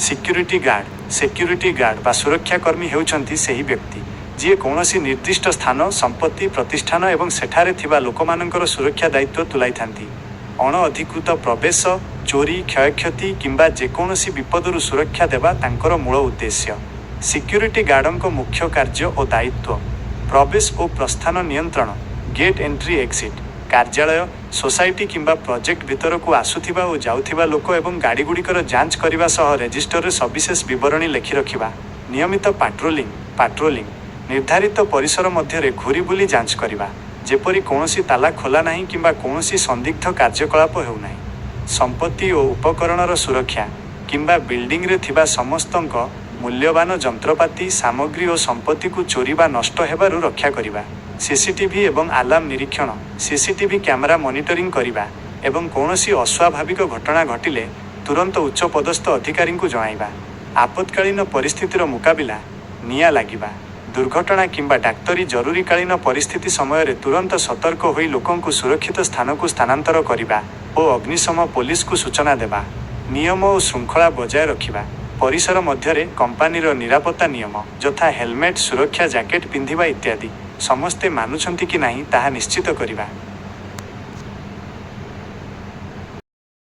Security guard. Security guard ବା ସୁରକ୍ଷାକର୍ମୀ ହେଉଛନ୍ତି ସେହି ବ୍ୟକ୍ତି, ଯିଏ କୌଣସି ନିର୍ଦ୍ଦିଷ୍ଟ ସ୍ଥାନ, ସମ୍ପତ୍ତି, ପ୍ରତିଷ୍ଠାନ ଏବଂ ସେଠାରେ ଥିବା ଲୋକମାନଙ୍କର ସୁରକ୍ଷା ଦାୟିତ୍ୱ ତୁଲାଇଥାନ୍ତି। ଅଣଅଧିକୃତ ପ୍ରବେଶ, ଚୋରି, କ୍ଷୟକ୍ଷତି କିମ୍ବା ଯେକୌଣସି ବିପଦରୁ ସୁରକ୍ଷା ଦେବା ତାଙ୍କର ମୂଳ ଉଦ୍ଦେଶ୍ୟ। ସିକ୍ୟୁରିଟି ଗାର୍ଡଙ୍କ ମୁଖ୍ୟ କାର୍ଯ୍ୟ ଓ ଦାୟିତ୍ୱ: ପ୍ରବେଶ ଓ ପ୍ରସ୍ଥାନ ନିୟନ୍ତ୍ରଣ, ଗେଟ୍ ଏଣ୍ଟ୍ରି ଏକ୍ଜିଟ୍। କାର୍ଯ୍ୟାଳୟ, ସୋସାଇଟି କିମ୍ବା ପ୍ରୋଜେକ୍ଟ ଭିତରକୁ ଆସୁଥିବା ଓ ଯାଉଥିବା ଲୋକ ଏବଂ ଗାଡ଼ିଗୁଡ଼ିକର ଯାଞ୍ଚ କରିବା ସହ ରେଜିଷ୍ଟରରେ ସବିଶେଷ ବିବରଣୀ ଲେଖି ରଖିବା। ନିୟମିତ ପାଟ୍ରୋଲିଂ। ପାଟ୍ରୋଲିଂ, ନିର୍ଦ୍ଧାରିତ ପରିସର ମଧ୍ୟରେ ଘୁରି ବୁଲି ଯାଞ୍ଚ କରିବା, ଯେପରି କୌଣସି ତାଲା ଖୋଲା ନାହିଁ କିମ୍ବା କୌଣସି ସନ୍ଦିଗ୍ଧ କାର୍ଯ୍ୟକଳାପ ହେଉନାହିଁ। ସମ୍ପତ୍ତି ଓ ଉପକରଣର ସୁରକ୍ଷା କିମ୍ବା ବିଲ୍ଡିଂରେ ଥିବା ସମସ୍ତଙ୍କ ମୂଲ୍ୟବାନ ଯନ୍ତ୍ରପାତି, ସାମଗ୍ରୀ ଓ ସମ୍ପତ୍ତିକୁ ଚୋରି ବା ନଷ୍ଟ ହେବାରୁ ରକ୍ଷା କରିବା। ସିସିଟିଭି ଏବଂ ଆଲାର୍ମ ନିରୀକ୍ଷଣ। ସିସିଟିଭି କ୍ୟାମେରା ମନିଟରିଂ କରିବା ଏବଂ କୌଣସି ଅସ୍ୱାଭାବିକ ଘଟଣା ଘଟିଲେ ତୁରନ୍ତ ଉଚ୍ଚ ପଦସ୍ଥ ଅଧିକାରୀଙ୍କୁ ଜଣାଇବା। ଆପତ୍କାଳୀନ ପରିସ୍ଥିତିର ମୁକାବିଲା। ନିଆଁ ଲାଗିବା, ଦୁର୍ଘଟଣା କିମ୍ବା ଡାକ୍ତରୀ ଜରୁରୀକାଳୀନ ପରିସ୍ଥିତି ସମୟରେ ତୁରନ୍ତ ସତର୍କ ହୋଇ ଲୋକଙ୍କୁ ସୁରକ୍ଷିତ ସ୍ଥାନକୁ ସ୍ଥାନାନ୍ତର କରିବା ଓ ଅଗ୍ନିଶମ, ପୋଲିସକୁ ସୂଚନା ଦେବା। ନିୟମ ଓ ଶୃଙ୍ଖଳା ବଜାୟ ରଖିବା। ପରିସର ମଧ୍ୟରେ କମ୍ପାନୀର ନିରାପତ୍ତା ନିୟମ, ଯଥା ହେଲମେଟ୍, ସୁରକ୍ଷା ଜ୍ୟାକେଟ୍ ପିନ୍ଧିବା ଇତ୍ୟାଦି, ସମସ୍ତେ ମାନୁଛନ୍ତି କି ନାହିଁ ତାହା ନିଶ୍ଚିତ କରିବା।